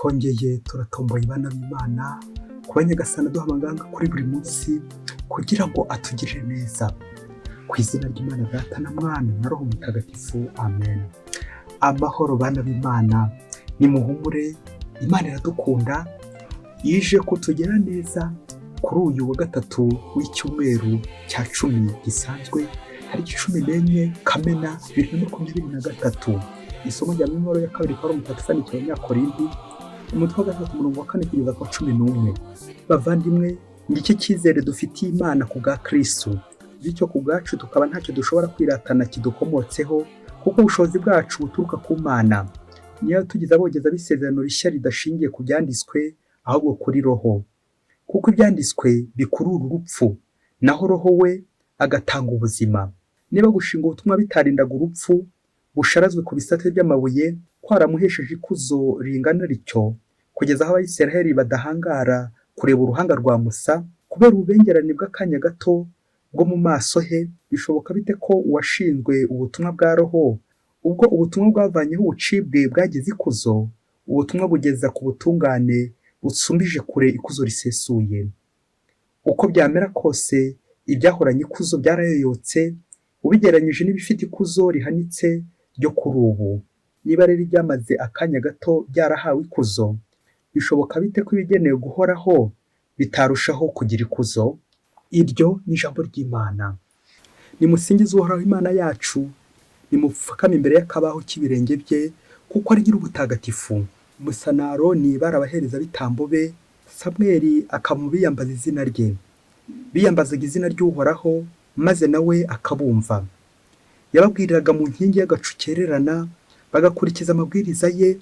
Twongeye turatomboye, bana b'Imana, kuba Nyagasani aduha amaganga kuri buri munsi kugira ngo atugirire neza. Ku izina ry'Imana Data na Mwana na Roho Mutagatifu, amen. Amahoro, bana b'Imana, nimuhumure, Imana iradukunda, ije kutugira neza kuri uyu wa gatatu w'icyumweru cya 10 gisanzwe, tariki 14 Kamena 2023. Isomo rya mimoro ya kabiri Pawulo Mutagatifu yandikiye Abanyakorinti, umutwe wa gatatu, umurongo wa 4 kugeza ku wa 11. Bavandimwe, ngiki cyizere dufitiye Imana ku bwa Kristo. Bityo ku bwacu tukaba ntacyo dushobora kwiratana kidukomotseho, kuko ubushobozi bwacu buturuka ku Mana. Niyo tugize abogeza b'isezerano rishya ridashingiye ku byanditswe, ahubwo kuri Roho. Kuko ibyanditswe bikurura urupfu, naho Roho we agatanga ubuzima. Niba gushinga ubutumwa bitarindaga urupfu, busharazwe ku bisate by'amabuye, kwaramuhesheje ikuzo ringana rityo, kugeza aho Abayisraheli badahangara kureba uruhanga rwa Musa, kubera ububengerane bw'akanya gato bwo mu maso he, bishoboka bite ko uwashinzwe ubutumwa bwa Roho, ubwo ubutumwa bwavanyeho ubucibwe bwagize ikuzo, ubutumwa bugeza ku butungane busumbije kure ikuzo risesuye? Uko byamera kose, ibyahoranye ikuzo byarayoyotse, ubigereranyije n'ibifite ikuzo rihanitse ryo kuri ubu. Niba rero ibyamaze akanya gato byarahawe ikuzo, bishoboka bite ko ibigenewe guhoraho bitarushaho kugira ikuzo? Iryo ni ijambo ry'Imana. Nimusingize Uhoraho Imana yacu, nimupfukame imbere y'akabaho k'ibirenge bye, kuko ari Nyir'ubutagatifu. Musa na Aroni bari abaherezabitambo be, Samweli akaba mu biyambaza izina rye. Biyambazaga izina ry'Uhoraho, maze nawe akabumva. Yababwiriraga mu nkingi y'agacu kererana, bagakurikiza amabwiriza ye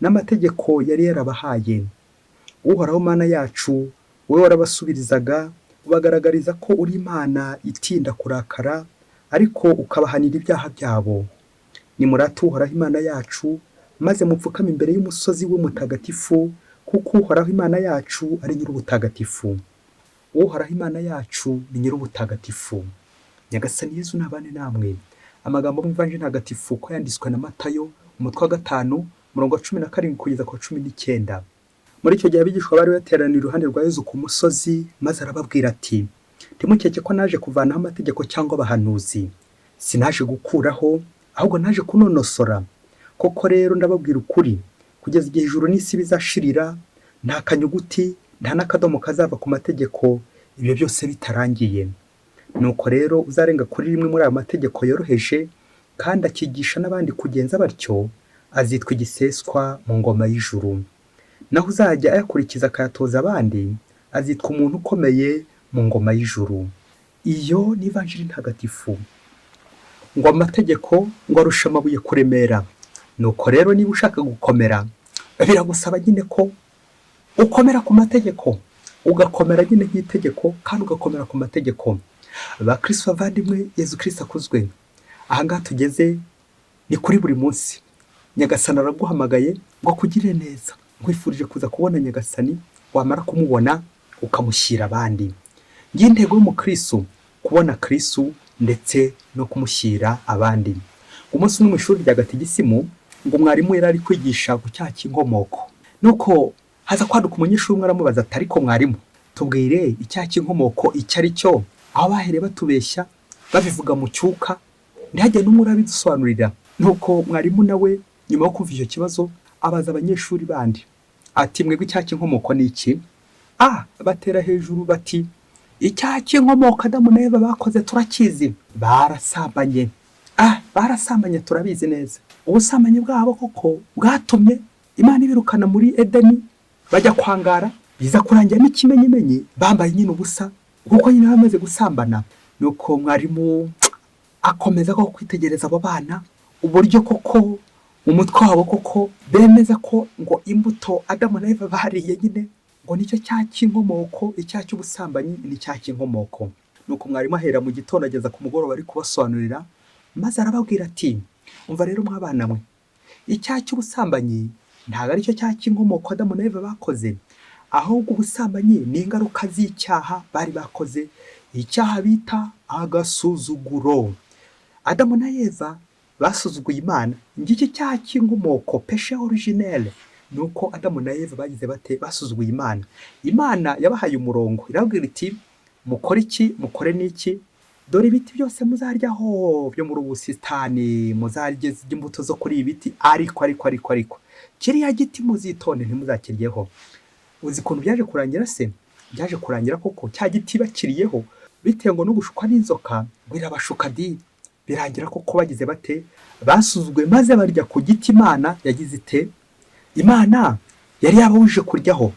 n'amategeko yari yarabahaye. Uhoraho Mana yacu, wowe warabasubirizaga, ubagaragariza ko uri Imana itinda kurakara, ariko ukabahanira ibyaha byabo. Nimurate Uhoraho Imana yacu, maze mupfukame imbere y'umusozi we mutagatifu, kuko Uhoraho Imana yacu ari Nyir'ubutagatifu. Uhoraho Imana yacu ni Nyir'ubutagatifu. Nyagasani Yezu nabane namwe. Amagambo mu Ivanjiri ntagatifu uko yanditswe na Matayo, umutwe wa gatanu, umurongo wa 17 kugeza ku wa 19. Muri icyo gihe abigishwa bari bateraniye iruhande rwa Yezu ku musozi, maze arababwira ati: "Ntimukeke ko naje kuvanaho amategeko cyangwa abahanuzi. Sinaje gukuraho, ahubwo naje kunonosora. Koko rero ndababwira ukuri, kugeza igihe ijuru n'isi bizashirira, nta kanyuguti, nta n'akadomo kazava ku mategeko, ibyo byose bitarangiye. Nuko rero uzarenga kuri rimwe muri ayo mategeko yoroheje kandi akigisha n'abandi kugenza batyo, azitwa igiseswa mu ngoma y'ijuru. Naho uzajya ayakurikiza akayatoza abandi, azitwa umuntu ukomeye mu ngoma y'ijuru." Iyo ni Ivanjiri ntagatifu. Ngo amategeko ngo arusha amabuye kuremera. Nuko rero niba ushaka gukomera, biragusaba nyine ko ukomera ku mategeko, ugakomera nyine nk'itegeko kandi ugakomera ku mategeko. Bakristo bavandimwe, Yezu Kristo akuzwe. Ahangaha tugeze ni kuri buri munsi. Nyagasani araguhamagaye ngo akugirire neza. Nkwifurije kuza kubona Nyagasani, wamara kumubona ukamushyira abandi. Ngiyi intego y'umukristo: kubona Kristo ndetse no kumushyira abandi. Umunsi umwe mu ishuri rya gatigisimu, ngo mwarimu yari ari kwigisha ku cyaha cy'inkomoko. Nuko haza kwaduka umunyeshuri umwe, aramubaza ati: "Ariko mwarimu, tubwire icyaha cy'inkomoko icyo ari cyo. Aho bahereye batubeshya, babivuga mu cyuka, ntihagire n'umwe urabidusobanurira." Nuko mwarimu nawe, nyuma yo kumva icyo kibazo, abaza abanyeshuri bandi ati: "Mwebwe, icyaha cy'inkomoko ni iki?" Batera hejuru bati: "Icyaha cy'inkomoko Adamu na Eva bakoze turakizi, barasambanye. Barasambanye, turabizi neza. Ubusambanyi bwabo koko bwatumye Imana ibirukana muri Edeni, bajya kwangara, biza kurangira n'ikimenyimenyi bambaye nyine ubusa, kuko nyine bamaze gusambana." Nuko mwarimu akomeza ko kwitegereza abo bana, uburyo koko mu mutwe wabo koko bemeza ko ngo imbuto Adamu na Eva bariye nyine ngo nicyo cyaha cy'inkomoko, icyaha cy'ubusambanyi ni icyaha cy'inkomoko. Nuko mwarimu ahera mu gitondo ageza ku mugoroba ari kubasobanurira, maze arababwira ati: "Umva rero mwabana mwe, icyaha cy'ubusambanyi ntabwo aricyo cyaha cy'inkomoko Adamu na Eva bakoze, ahubwo ubusambanyi ni ingaruka z'icyaha bari bakoze, icyaha bita agasuzuguro. Adamu na Eva basuzuguye Imana, ngiki cyaha cy'inkomoko, péché originel." Ni uko Adamu na Eva bagize bate? Basuzuguye Imana. Imana yabahaye umurongo, irababwira iti: "Mukore iki, mukore n'iki, dore ibiti byose muzaryaho byo muri ubu busitani, muzarye imbuto zo kuri ibi biti, ariko, ariko, ariko, ariko kiriya giti muzitonde ntimuzakiryeho." Uzi ukuntu byaje kurangira se? Byaje kurangira koko cya giti bakiriyeho, bitewe ngo no gushukwa n'inzoka, ngo irabashuka di, birangira koko bagize bate? Basuzuguye maze barya ku giti Imana yagize ite? Imana yari yababujije kuryaho.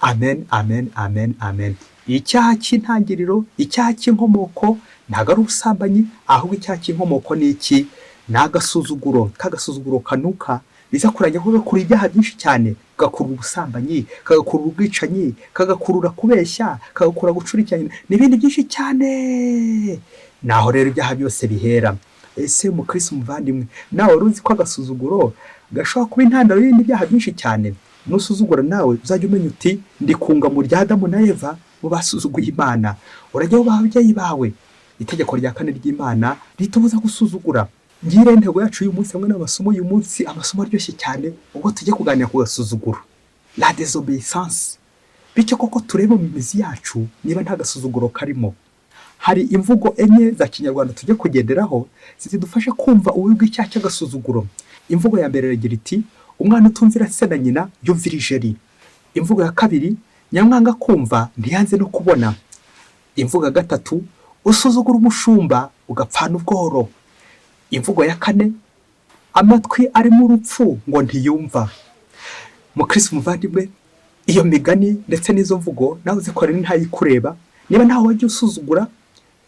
Amen, amen, amen, amen. Icyaha cy'intangiriro, icyaha cy'inkomoko ntabwo ari ubusambanyi, ahubwo icyaha cy'inkomoko ni iki? Ni agasuzuguro. K'agasuzuguro kanuka, biza kurangira ko gakurura ibyaha byinshi cyane, kagakurura ubusambanyi, kagakurura ubwicanyi, kagakurura kubeshya, kagakurura gucurikiranya n'ibindi byinshi cyane. Naho rero ibyaha byose bihera. Ese umukristo umuvandimwe, nawe wari uzi ko agasuzuguro gashobora kuba intandaro y'ibindi byaha byinshi cyane? Nusuzugura nawe uzajya umenya uti: "Ndi kunga mu rya Adamu na Eva mu basuzuguye Imana." Urajya wubaha ababyeyi bawe. Itegeko rya kane ry'Imana ritubuza gusuzugura. Ngire intego yacu y'uyu munsi hamwe n'amasomo y'uyu munsi, amasomo aryoshye cyane, ubwo tujye kuganira ku gasuzuguro, la désobéissance. Bityo koko turebe mu mizi yacu niba nta gasuzuguro karimo. Hari imvugo enye za Kinyarwanda tujye kugenderaho zidufasha kumva ububi bw'icyaha cy'agasuzuguro. Imvugo ya mbere iragira iti: "Umwana utumvira se na nyina yumvira ijeri." Imvugo ya kabiri: "Nyamwanga kumva ntiyanze no kubona." Imvugo ya gatatu: "Usuzugura umushumba ugapfana ubworo." Imvugo ya kane: "Amatwi arimo urupfu ngo ntiyumva." Mukristo muvandimwe, iyo migani ndetse n'izo mvugo nawe uzikora ntayikureba. Niba ntawe wajya usuzugura,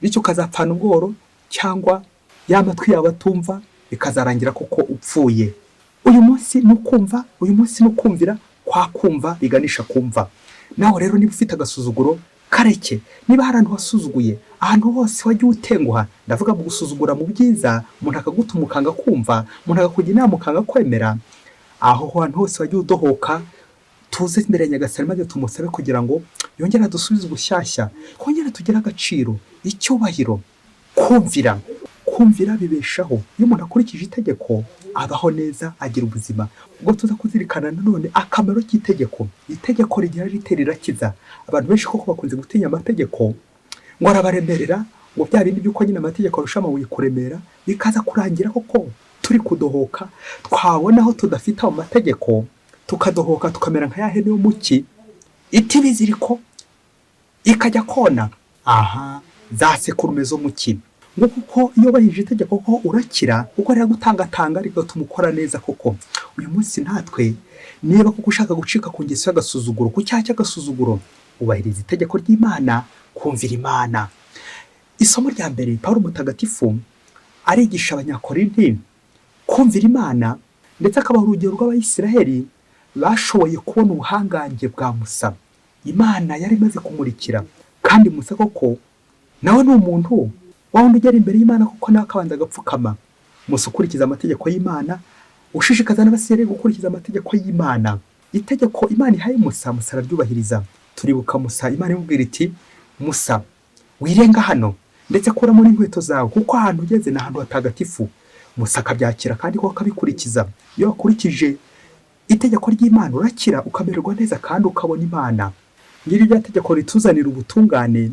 bityo ukazapfana ubworo, cyangwa ya matwi yawe atumva, bikazarangira koko upfuye. Uyu munsi ni ukumva, uyu munsi ni ukumvira kwa kumva biganisha kumva. Nawe rero niba ufite agasuzuguro, kareke. Niba hari ahantu wasuzuguye, ahantu hose wagiye utenguha, ndavuga mu gusuzugura mu byiza, umuntu akagutuma ukanga kumva, umuntu akakugira inama ukanga kwemera, aho hantu hose wagiye udohoka, tuze imbere ya Nyagasani maze tumusabe kugira ngo yongere adusubize ubushyashya, twongere tugire agaciro, icyubahiro. Kumvira, kumvira bibeshaho. Iyo umuntu akurikije itegeko abaho neza, agira ubuzima. Ubwo tuza kuzirikana nanone akamaro k'itegeko. Itegeko rigira rite? Rirakiza. Abantu benshi koko bakunze gutinya amategeko, ngo arabaremerera, ngo bya bindi by'uko nyine amategeko arusha amabuye kuremera, bikaza kurangira koko turi kudohoka. Twabona aho tudafite ayo mategeko tukadohoka, tukamera nka ya hene yo mu cyi ita ibiziriko ikajya kona aha za sekurume zo mu cyi. Ngo kuko iyo wubahirije itegeko ko urakira, kuko riragutangatanga, rigatuma ukora neza koko. Uyu munsi natwe, niba koko ushaka gucika ku ngeso y'agasuzuguro, ku cyaha cy'agasuzuguro, ubahiriza itegeko ry'Imana, kumvira Imana. Isomo rya mbere, Pawulo Mutagatifu arigisha Abanyakorinti kumvira Imana, ndetse akabaha urugero rw'Abayisiraheli bashoboye kubona ubuhangange bwa Musa Imana yari imaze kumurikira. Kandi Musa koko nawe ni umuntu wa wundi ugera imbere y'Imana kuko nawe akabanza agapfukama. Musa ukurikiza amategeko y'Imana, ushishikaza n'Abasirayeli gukurikiza amategeko y'Imana. Itegeko Imana ihaye Musa, Musa araryubahiriza. Turibuka Musa, Imana imubwira iti: "Musa, wirenga hano, ndetse kuramo n'inkweto zawe, kuko ahantu ugeze ni ahantu hatagatifu." Musa akabyakira kandi ko akabikurikiza. Iyo wakurikije itegeko ry'Imana urakira, ukamererwa neza kandi ukabona Imana. Ngiri rya tegeko rituzanira ubutungane,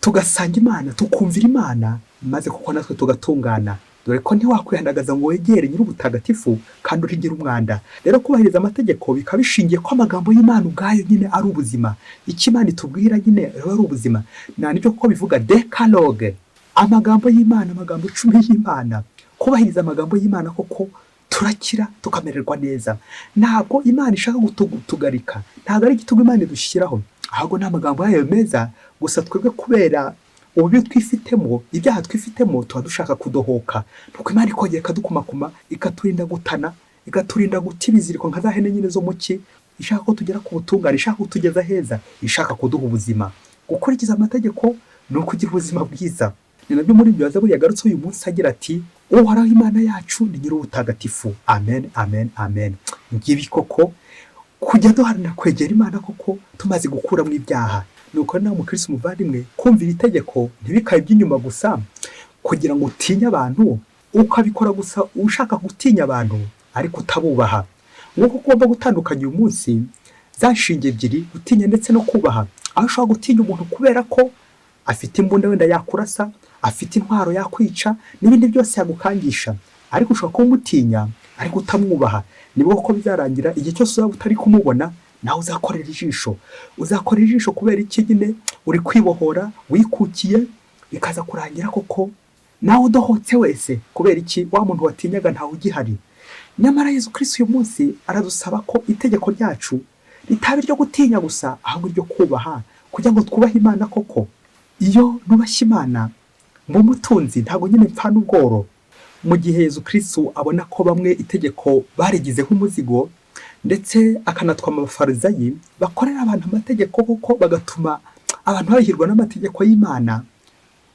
tugasanga Imana, tukumvira Imana, maze kuko natwe tugatungana, dore ko ntiwakwihandagaza ngo wegere Nyir'ubutagatifu kandi urigira umwanda. Rero kubahiriza amategeko bikaba bishingiye ko amagambo y'Imana ubwayo nyine ari ubuzima. Icyo Imana itubwira nyine rero ari ubuzima, nta nibyo kuko bivuga décalogue, amagambo y'Imana, amagambo 10 y'Imana. Kubahiriza amagambo y'Imana koko turakira, tukamererwa neza. Ntabwo Imana ishaka kutugarika, ntabwo ari igitugu Imana idushyiraho, ahubwo ni amagambo yayo meza. Gusa twebwe kubera ububi twifitemo, ibyaha twifitemo, tuba dushaka kudohoka. Nuko Imana ikongera ikadukumakuma, ikaturinda gutana, ikaturinda guta ibiziriko nka za hene nyine zo mu cyi, ishaka ko tugera ku butungane, ishaka kutugeza heza, ishaka kuduha ubuzima. Gukurikiza amategeko ni ukugira ubuzima bwiza. Ni nabyo muri ibyo Zaburi yagarutse uyu munsi agira ati: "Uhoraho Imana yacu ni Nyir'ubutagatifu." Amen, amen, amen. Ngibi koko kujya duharanira kwegera Imana koko tumaze gukuramo ibyaha. Nuko nawe mukristo muvandimwe, kumvira itegeko ntibikabe iby'inyuma gusa kugira ngo utinye abantu, ukabikora gusa ushaka gutinya abantu ariko utabubaha. Nk'uko ugomba gutandukanya uyu munsi za nshinge ebyiri, gutinya ndetse no kubaha, aho ushobora gutinya umuntu kubera ko afite imbunda wenda yakurasa, afite intwaro yakwica n'ibindi byose yagukangisha, ariko ushobora kuba umutinya ariko utamwubaha. Nibwo koko bizarangira igihe cyose uzaba utari kumubona, nawe uzakorera ijisho. Uzakorera ijisho kubera iki? Nyine uri kwibohora wikukiye, bikaza kurangira koko nawe udohotse wese. Kubera iki? Wa muntu watinyaga ntawe ugihari. Nyamara Yezu Kristo uyu munsi aradusaba ko itegeko ryacu ritaba iryo gutinya gusa, ahubwo iryo kubaha, kugira ngo twubahe Imana koko. Iyo nubashye Imana mba umutunzi, ntabwo nyine mpfana ubworo. Mu gihe Yezu Kristo abona ko bamwe itegeko barigize nk'umuzigo, ndetse akanatwama abafarizayi bakorera abantu amategeko koko, bagatuma abantu babihirwa n'amategeko y'Imana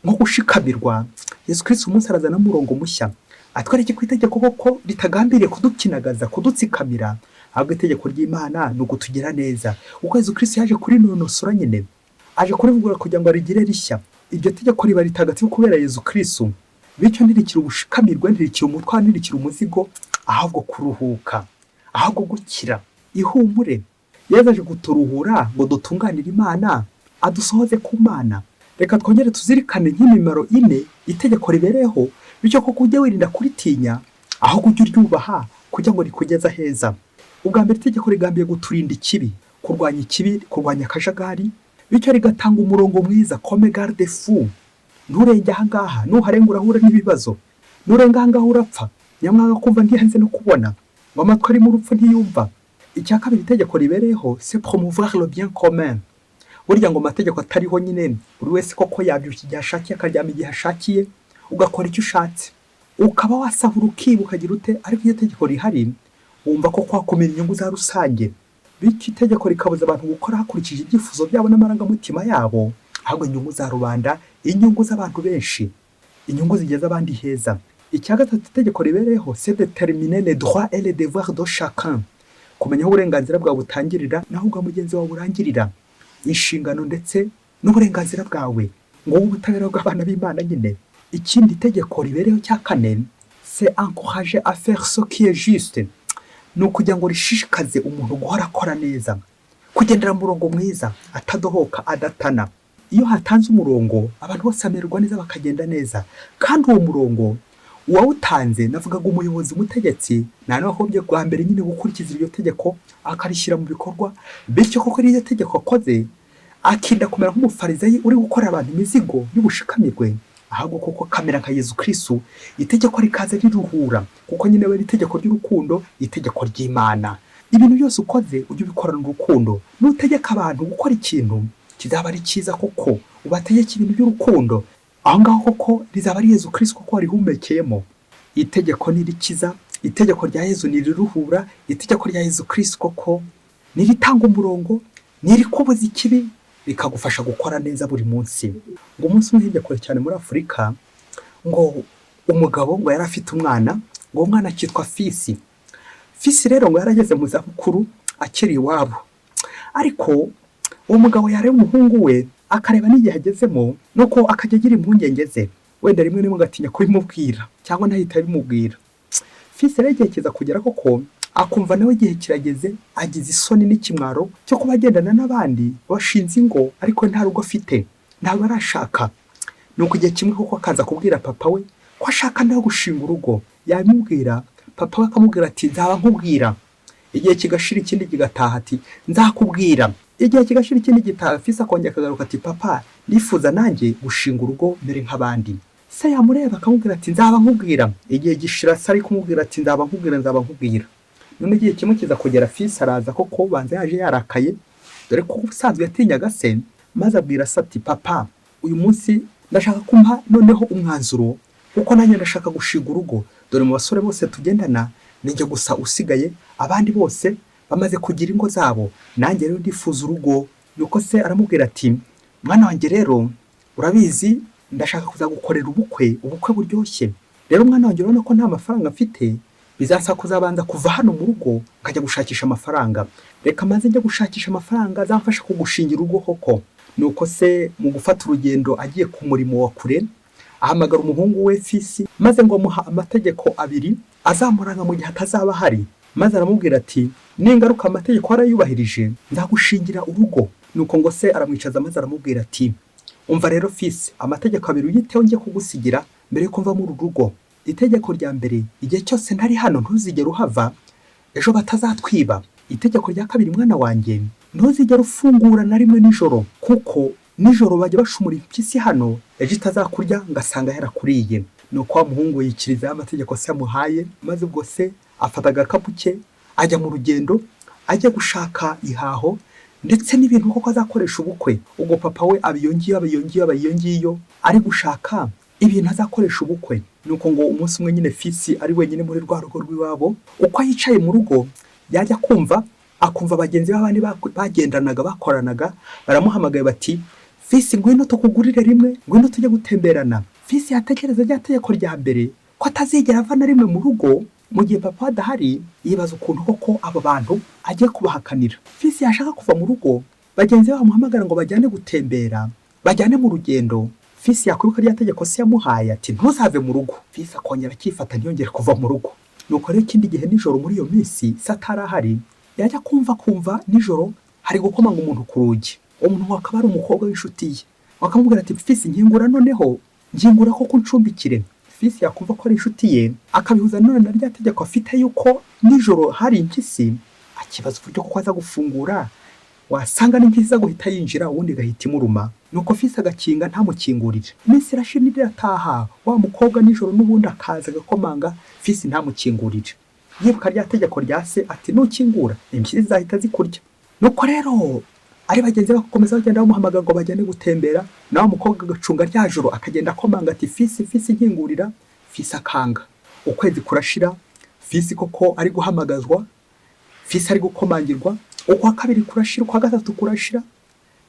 nko gushikamirwa, Yezu Kristo umunsi arazana umurongo mushya, atwereke ko itegeko koko ritagambiriye kudukinagaza, kudutsikamira, ahubwo itegeko ry'Imana ni ukutugira neza. Kuko Yezu Kristo yaje kurinonosora nyine, aje kurivugurura kugira ngo arigire rishya. Iryo tegeko riba ritagatifu kubera Yezu Kristo, bityo ntirikire ubushikamirwe, ntirikire umutwaro, ntirikire umuzigo, ahubwo kuruhuka, ahubwo gukira, ihumure. Yezu aje kuturuhura ngo dutunganire Imana, adusohoze ku Mana. Reka twongere tuzirikane nk'imimaro ine itegeko ribereyeho, bityo koko ujye wirinda kuritinya, ahubwo ujye uryubaha kugira ngo rikugeze aheza. Ubwa mbere, itegeko rigambiye guturinda ikibi, kurwanya ikibi, kurwanya akajagari, bityo rigatanga umurongo mwiza comme garde-fou. Nturenge ahangaha, nuharenga urahura n'ibibazo, nurenga ahangaha urapfa. Nyamwanga kumva ntiyanze no kubona, ngo amatwi arimo urupfu ntiyumva. Icya kabiri itegeko ribereyeho, c'est promouvoir le bien commun. Burya ngo amategeko atariho nyine, buri wese koko yabyuka igihe ashakiye, akaryama igihe ashakiye, ugakora icyo ushatse, ukaba wasahura, ukiba, ukagira ute. Ariko iyo itegeko rihari, wumva ko kwakumira inyungu za rusange, bityo itegeko rikabuza abantu gukora hakurikije ibyifuzo byabo n'amarangamutima yabo, ahubwo inyungu za rubanda, inyungu z'abantu benshi, inyungu zigeza abandi heza. Icya gatatu itegeko ribereyeho, c'est déterminer les droits et les devoirs de chacun, kumenya aho uburenganzira bwawe butangirira naho ubwa mugenzi wawe burangirira, inshingano ndetse n'uburenganzira bwawe, ngo wowe ubutabera bw'abana b'Imana nyine. Ikindi itegeko ribereyeho cya kane, c'est encourager à faire ce qui est juste, ni ukugira ngo rishishikaze umuntu guhora akora neza, kugendera mu murongo mwiza, atadohoka, adatana. Iyo hatanze umurongo, abantu bose bamererwa neza, bakagenda neza. Kandi uwo murongo uwawutanze, navugaga umuyobozi, umutegetsi, nta n'uwagombye bwa mbere nyine gukurikiza iryo tegeko, akarishyira mu bikorwa. Bityo koko iryo tegeko akoze, akirinda kumera nk'umufarizayi uri gukorera abantu imizigo y'ubushikamirwe, ahubwo koko kamera nka Yezu Kristo, itegeko rikaza riruhura, kuko nyine we itegeko ry'urukundo, itegeko ry'Imana. Ibintu byose ukoze ujye ubikorana urukundo. Nutegeka abantu gukora ikintu, kizaba ari cyiza koko ubategeka ibintu by'urukundo. Aho ngaho koko rizaba ari Yezu Kristo koko warihumekeyemo. Itegeko nirikiza, itegeko rya Yezu niriruhura, itegeko rya Yezu Kristo koko niritanga umurongo, nirikubuza ikibi, rikagufasha gukora neza buri munsi. Ngo umunsi umwe hirya kure cyane muri Afurika, ngo umugabo ngo yari afite umwana, ngo uwo mwana akitwa Fisi. Fisi rero ngo yarageze mu zabukuru akiri iwabo, ariko uwo mugabo yareba umuhungu we, akareba n'igihe agezemo, nuko akajya agira impungenge ze, wenda rimwe rimwe agatinya kubimubwira cyangwa ntahite abimubwira. Fisi rero igihe kiza kugera koko akumva nawe igihe kirageze, agize isoni n'ikimwaro cyo kuba agendana n'abandi bashinze ingo, ariko nta rugo afite, ntabwo arashaka. Nuko igihe kimwe koko akaza kubwira papa we ko ashaka nawe gushinga urugo. Yabimubwira, papa we akamubwira ati: "Nzaba nkubwira." Igihe kigashira, ikindi kigataha, ati: "Nzakubwira." Igihe kigashira, ikindi gitaha, Fisi akongera akagaruka ati: "Papa, nifuza nanjye gushinga urugo mbere nk'abandi." Se yamureba akamubwira ati: "Nzaba nkubwira." Igihe gishira, se ari kumubwira ati: "Nzaba nkubwira, nzaba nkubwira." None igihe kimwe kiza kugera, Fisi araza koko, banza yaje yarakaye, dore ko ubusanzwe yatinyaga se, maze abwira se ati: "Papa, uyu munsi ndashaka kumpa noneho umwanzuro, kuko nanjye ndashaka gushinga urugo. Dore mu basore bose tugendana ninjye gusa usigaye, abandi bose bamaze kugira ingo zabo, nanjye rero ndifuza urugo." Nuko se aramubwira ati: "Mwana wanjye rero, urabizi ndashaka kuzagukorera ubukwe, ubukwe buryoshye. Rero mwana wanjye, urabona ko nta mafaranga mfite, bizasaba kuzabanza kuva hano mu rugo nkajya gushakisha amafaranga. Reka maze njya gushakisha amafaranga azamfasha kugushingira urugo koko." Nuko se mu gufata urugendo agiye ku murimo wa kure, ahamagara umuhungu we Fisi, maze ngo amuha amategeko abiri azamuranga mu gihe atazaba ahari. Maze aramubwira ati: "Ningaruka amategeko warayubahirije, nzagushingira urugo." Nuko ngo se aramwicaza, maze aramubwira ati: "Umva rero fils, amategeko abiri uyiteho njye kugusigira mbere yuko mva muri uru rugo. Itegeko rya mbere, igihe cyose ntari hano ntuzigere uhava, ejo batazatwiba. Itegeko rya kabiri, mwana wanjye, ntuzigere ufungura na rimwe nijoro, kuko nijoro bajya bashumura impyisi hano, ejo itazakurya ngasanga yarakuriye." Nuko wa muhungu yikiriza amategeko se yamuhaye, maze ubwo se afata agakapu ke ajya mu rugendo, ajya gushaka ihaho ndetse n'ibintu koko azakoresha ubukwe. Ubwo papa we aba iyo ngiyo, aba iyo ngiyo, aba iyo ngiyo, ari gushaka ibintu azakoresha ubukwe. Nuko ngo umunsi umwe nyine fils ari wenyine muri rwa rugo rw'iwabo, uko yicaye mu rugo, yajya kumva akumva bagenzi b'abandi bagendanaga, bakoranaga, baramuhamagaye bati: "Fils, ngwino tukugurire rimwe, ngwino tujye gutemberana." Fils yatekereza rya tegeko rya mbere, ko atazigera ava na rimwe mu rugo mu gihe papa adahari, yibaza ukuntu koko aba bantu agiye kubahakanira. Fils yashaka kuva mu rugo, bagenzi be bamuhamagara ngo bajyane gutembera, bajyane mu rugendo, fils yakwibuka rya tegeko se yamuhaye ati: "Ntuzave mu rugo." Fils akongera akifata, ntiyongere kuva mu rugo. Nuko rero ikindi gihe nijoro, muri iyo minsi se atarahari, yajya kumva nijoro hari gukomanga umuntu ku rugi. Umuntu akaba ari umukobwa w'inshuti ye, bakamubwira ati: "Fils, nkingura, noneho nkingura koko uncumbikire." Fils yakumva ko ari inshuti ye, akabihuza none na rya tegeko afite yuko nijoro hari impyisi, akibaza uburyo kuko aza gufungura, wasanga n'impyisi iza guhita yinjira, ubundi igahita imuruma. Nuko fils agakinga, ntamukingurire. Iminsi irashira indi irataha, wa mukobwa nijoro n'ubundi akaza agakomanga, fils ntamukingurire, yibuka rya tegeko rya se ati: "Nukingura impyisi zahita zikurya." Nuko rero ari bagenzi be bagakomeza bagenda bamuhamagara ngo bajyane gutembera, nawe umukobwa agacunga rya joro, akagenda akomanga ati: "Fils, fils, nkingurira." Fils akanga. Ukwezi kurashira, fils koko ari guhamagazwa, fils ari gukomangirwa. Ukwa kabiri kurashira, ukwa gatatu kurashira,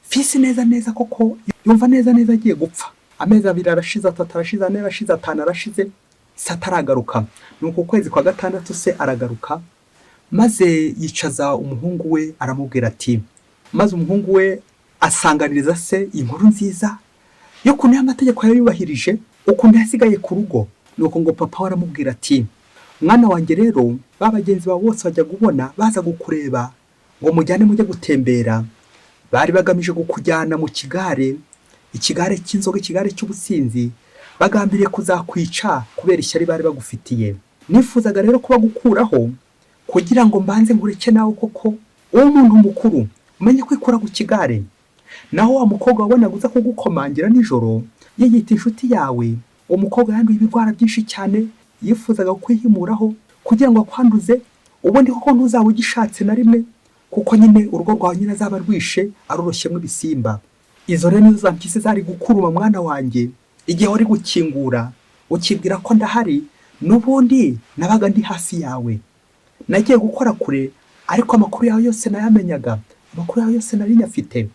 fils neza neza koko yumva neza neza agiye gupfa. Amezi 2 arashize, 3 arashize, 4 arashize, 5 arashize, se ataragaruka. Nuko ukwezi kwa gatandatu se aragaruka, maze yicaza umuhungu we, aramubwira ati, maze umuhungu we asanganiriza se inkuru nziza y'ukuntu y'amategeko yayubahirije, ukuntu yasigaye ku rugo. Nuko ngo papa we aramubwira ati: "Mwana wanjye rero, ba bagenzi bawe bose bajya kubona baza kukureba ngo mujyane mujye gutembera, bari bagamije kukujyana mu kigare, ikigare cy'inzoga, ikigare cy'ubusinzi, bagambiriye kuzakwica kubera ishyari bari bagufitiye. Nifuzaga rero kuba gukuraho kugira ngo mbanze nkureke nawe koko uwo muntu mukuru umenye kwikura ku kigare. Naho wa mukobwa wabonaga uza kugukomangira nijoro yiyita inshuti yawe, uwo mukobwa yanduye ibirwara byinshi cyane, yifuzaga kwihimuraho kugira ngo akwanduze, ubundi koko ntuzaba ugishatse na rimwe, kuko nyine urugo rwawe nyine azaba rwishe, aruroshyemo ibisimba. Izo rero nizo za mpyisi zari gukuruma, mwana wanjye, igihe wari gukingura ukibwira ko ndahari. N'ubundi nabaga ndi hafi yawe. Nagiye gukora kure, ariko amakuru yawe yose nayamenyaga, amakuru yawe yose nari nyafite."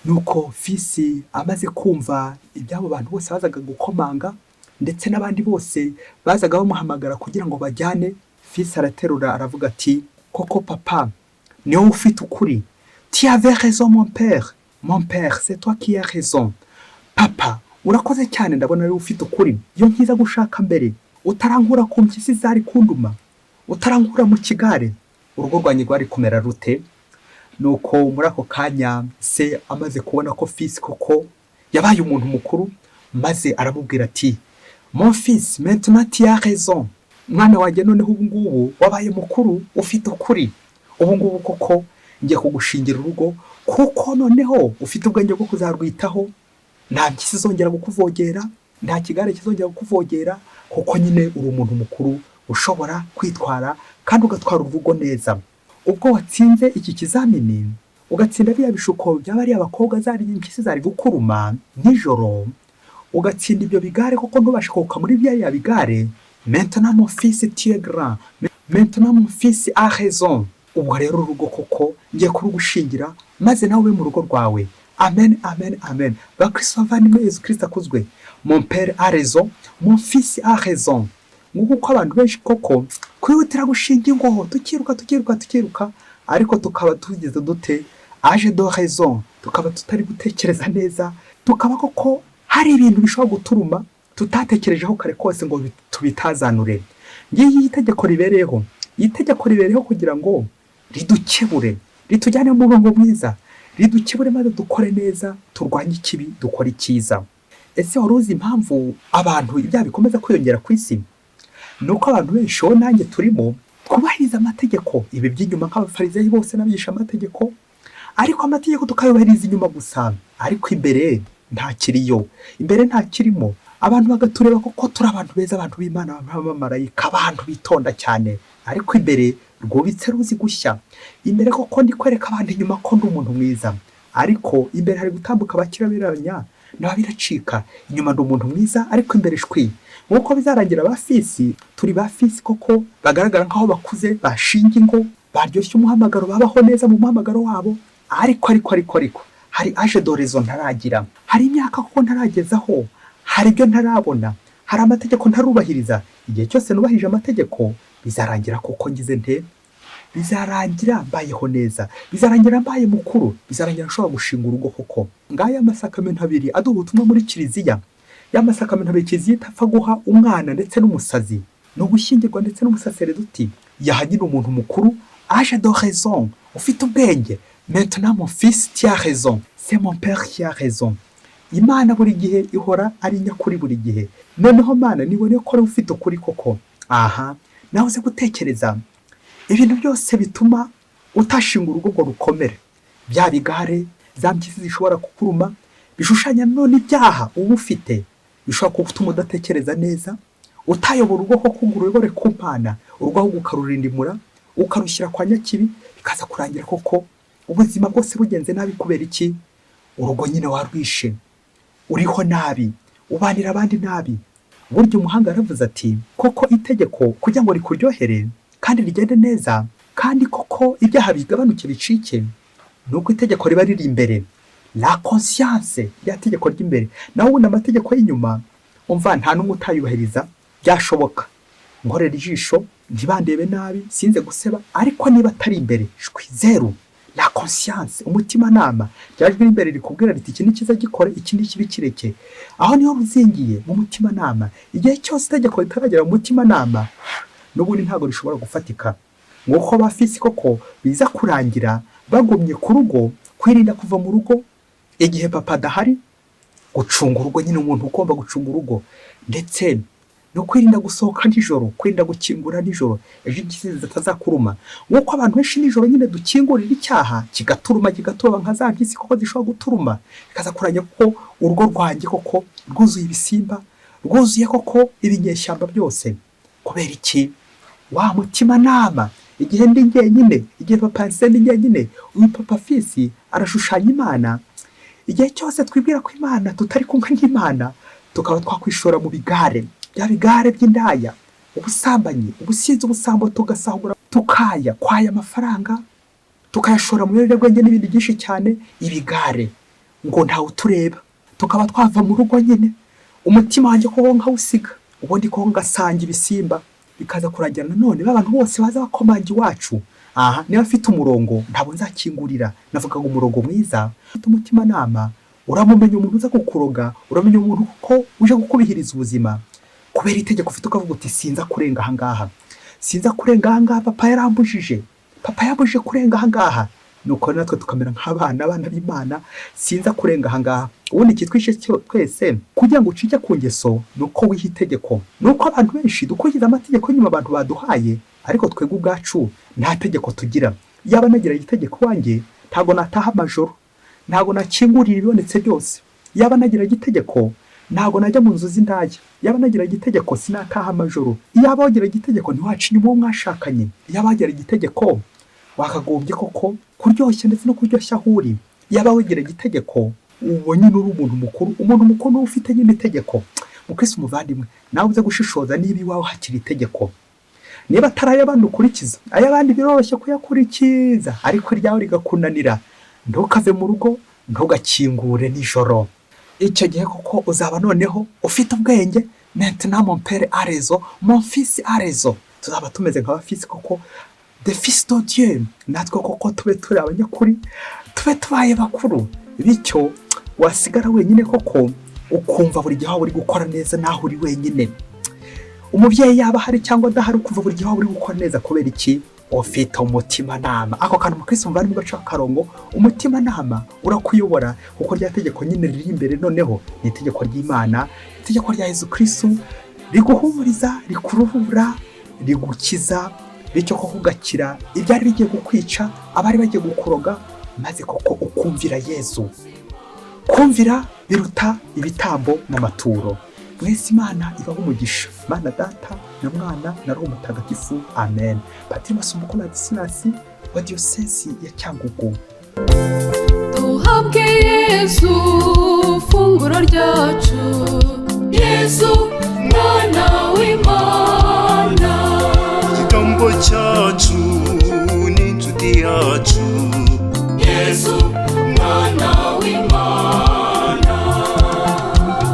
Nuko fils amaze kumva iby'abo bantu bose bazaga gukomanga, ndetse n'abandi bose bazaga bamuhamagara kugira ngo bajyane, fils araterura aravuga ati: "Koko papa, ni wowe ufite ukuri. Tu avais raison, mon père, mon père, c'est toi qui as raison. Papa, urakoze cyane, ndabona ari ufite ukuri. Iyo nkiza gushaka mbere, utarankura ku mpyisi zari kunduma, utarankura mu kigare, urugo rwanjye rwari kumera rute?" Nuko muri ako kanya se amaze kubona ko fils koko yabaye umuntu mukuru, maze aramubwira ati: "Mon fils, maintenant tu as raison. Mwana wanjye, noneho ubu ngubu wabaye mukuru, ufite ukuri. Ubu ngubu koko ngiye kugushingira urugo, kuko noneho ufite ubwenge bwo kuzarwitaho. Nta mpyisi izongera kukuvogera, nta kigare kizongera kukuvogera, kuko nyine uri umuntu mukuru ushobora kwitwara kandi ugatwara urugo neza. Ubwo watsinze iki kizamini, ugatsinda biriya bishuko byaba ari abakobwa, zari impyisi zari gukuruma nijoro, ugatsinda ibyo bigare koko ntubashe kuruka muri biriya bigare, maintenant mon fils, tu es grand, maintenant mon fils a raison. Ubwo rero urugo koko ngiye kurugushingira, maze nawe ube mu rugo rwawe. Amen, amen, amen." Bakristo bavandimwe, Yezu Kristo akuzwe. Mon père a raison, mon fils a raison. Nguko uko abantu benshi koko kwihutira gushinga ingo, tukiruka, tukiruka, tukiruka, ariko tukaba tugeze dute âge de raison, tukaba tutari gutekereza neza, tukaba koko hari ibintu bishobora guturuma tutatekerejeho kare kose ngo tubitazanure. Ngiyi itegeko ribereyeho. Itegeko ribereho kugira ngo ridukebure, ritujyane mu murongo mwiza, ridukebure maze dukore neza, turwanye ikibi, dukore icyiza. Ese wari uzi impamvu abantu ibyaha bikomeza kwiyongera ku isi? Ni uko abantu benshi, wowe nanjye turimo, twubahiriza amategeko, ibi by'inyuma nk'Abafarizeyi bose n'abigisha amategeko, ariko amategeko tukayubahiriza inyuma gusa, ariko imbere ntakiriyo, imbere ntakirimo. Abantu bagatureba kuko turi abantu beza, abantu b'Imana, abantu b'abamarayika, abantu bitonda cyane, ariko imbere rwubitse ruzi gushya. Imbere koko ndi kwereka abantu inyuma ko ndi umuntu mwiza, ariko imbere hari gutambuka abakirabiranya n'ababiracika. Inyuma ndi umuntu mwiza, ariko imbere shwi. Nk'uko bizarangira ba fils, turi ba fils koko bagaragara nk'aho bakuze, bashinga ingo, baryoshye umuhamagaro, babaho neza mu muhamagaro wabo, ariko hari âge de raison ntaragira, hari imyaka koko ntaragezaho, hari ibyo ntarabona, hari amategeko ntarubahiriza. Igihe cyose nubahirije amategeko, bizarangira koko ngize nte? Bizarangira mbayeho neza, bizarangira mbaye mukuru, bizarangira nshobora gushinga urugo koko. Ngaya amasakamento abiri aduha ubutumwa muri Kiliziya, ya masakamento abiri Kiliziya itapfa guha umwana ndetse n'umusazi, ni ugushyingirwa ndetse n'umusasereduti. Yaha nyine umuntu mukuru, âge de raison, ufite ubwenge. Maintenant mon fils, tu as raison, c'est mon père qui a raison. Imana buri gihe ihora ari nyakuri buri gihe. Noneho Mana nibone ko ari ufite ukuri koko. Aha nawe uze gutekereza ibintu byose bituma utashinga urugo ngo rukomere, bya bigare, za mpyisi zishobora kukuruma, bishushanya none ibyaha uba ufite bishobora gutuma udatekereza neza, utayobora urugo koko ngo uruyobore ku Mana, urugo ahubwo ukarurindimura, ukarushyira kwa nyakibi, bikaza kurangira koko ubuzima bwose bugenze nabi. Kubera iki? Urugo nyine warwishe, uriho nabi, ubanira abandi nabi. Burya umuhanga yaravuze ati: "Koko itegeko kugira ngo rikuryohere kandi rigende neza, kandi koko ibyaha bigabanuke, bicike, ni uko itegeko riba riri imbere, la conscience, rya tegeko ry'imbere." Naho ubundi amategeko y'inyuma, umva, nta n'umwe utayubahiriza. Byashoboka nkorera ijisho ntibandebe nabi, sinze guseba, ariko niba atari imbere, shwi, zéro. La conscience, umutimanama, ryajwi imbere rikubwira riti: "Iki ni cyiza, gikore, iki ni kibi, kireke." Aho niho ruzingiye, mu mutimanama. Igihe cyose itegeko ritaragera mu mutimanama, n'ubundi ntabwo rishobora gufatika. Nk'uko ba fils koko biza kurangira bagumye ku rugo, kwirinda kuva mu rugo igihe papa adahari, gucunga urugo nyine, umuntu ugomba gucunga urugo, ndetse no kwirinda gusohoka nijoro, kwirinda gukingura nijoro, ejo impyisi zitazakuruma. Nk'uko abantu benshi nijoro nyine dukingurira icyaha kigaturuma, kigaturuma nka za mpyisi koko zishobora guturuma, bikaza kurangira ko urugo rwanjye koko rwuzuye ibisimba, rwuzuye koko ibinyeshyamba byose. Kubera iki? Wa mutimanama, igihe ndi njyenyine, igihe papa yansize ndi njyenyine. Uyu papa fils arashushanya Imana. Igihe cyose twibwira ko Imana tutari kumwe n'Imana, tukaba twakwishora mu bigare, bya bigare by'indaya, ubusambanyi, ubusinzi, ubusambo, tugasahura, tukaya kwaya amafaranga, tukayashora mu biyobyabwenge n'ibindi byinshi cyane, ibigare ngo ntawe utureba, tukaba twava mu rugo nyine, umutima wanjye koko nkawusiga, ubundi koko ngasanga ibisimba, bikaza kurangira nanone ba bantu bose baza bakomanga iwacu. Aha niba afite umurongo, ntabwo nzakingurira. Navuga ngo umurongo mwiza, ufite umutimanama, uramumenya umuntu uza kukuroga, uramenya umuntu kuko uje kukubihiriza ubuzima. Kubera itegeko ufite, ukavuga uti: "Sinza kurenga ahangaha, sinza kurenga ahangaha, papa yarambujije, papa yambujije kurenga ahangaha." Nuko natwe tukamera nk'abana, abana b'Imana: "Sinza kurenga ahangaha." Ubundi ikitwishe twese kugira ngo ucike ku ngeso ni uko wiha itegeko. Ni uko abantu benshi dukurikiza amategeko nyuma abantu baduhaye, ariko twebwe ubwacu nta tegeko tugira. Yaba nagira itegeko iwanjye, ntabwo nataha amajoro, ntabwo nakingurira ibibonetse byose. Yaba nagira itegeko, ntabwo najya mu nzu z'indaya. Yaba nagira itegeko, sinataha amajoro. Yaba wagira itegeko, ntiwaca inyuma uwo mwashakanye. Yaba wagira itegeko, wakagombye koko kuryoshya ndetse no kuryoshya aho uri. Yaba wigira itegeko, ubu nyine uri umuntu mukuru. Umuntu mukuru niwe ufite nyine itegeko. Mukristo umuvandimwe, nawe uze gushishoza niba iwawe hakiri itegeko, niba atari ay'abandi ukurikiza. Ay'abandi biroroshye kuyakurikiza, ariko iryawe rigakunanira. Ntukave mu rugo, ntugakingure nijoro. Icyo gihe koko uzaba noneho ufite ubwenge. Maintenant mon père a raison, mon fils a raison. Tuzaba tumeze nka ba fils koko, des fils de Dieu. Natwe koko tube turi abanyakuri, tube tubaye bakuru, bityo wasigara wenyine koko ukumva buri gihe waba uri gukora neza naho uri wenyine. Umubyeyi yaba ahari cyangwa adahari, ukumva buri gihe waba uri gukora neza. Kubera iki? Ufite umutimanama. Ako kantu umukristo muvandimwe gaca akarongo. Umutimanama urakuyobora, kuko rya tegeko nyine riri imbere noneho ni itegeko ry'Imana, itegeko rya Yezu Kristu, riguhumuriza, rikuruhura, rigukiza, bityo koko ugakira ibyari bigiye kukwica, abari bagiye gukuroga, maze koko ukumvira Yezu. Kumvira biruta ibitambo n'amaturo. Mwese Imana ibaho umugisha, Imana Data na Mwana na Roho Mutagatifu. Amen. Patiri Masumbuko Ladislas wa Diyosezi ya Cyangugu. Duhabwe Yezu, funguro ryacu, Yezu.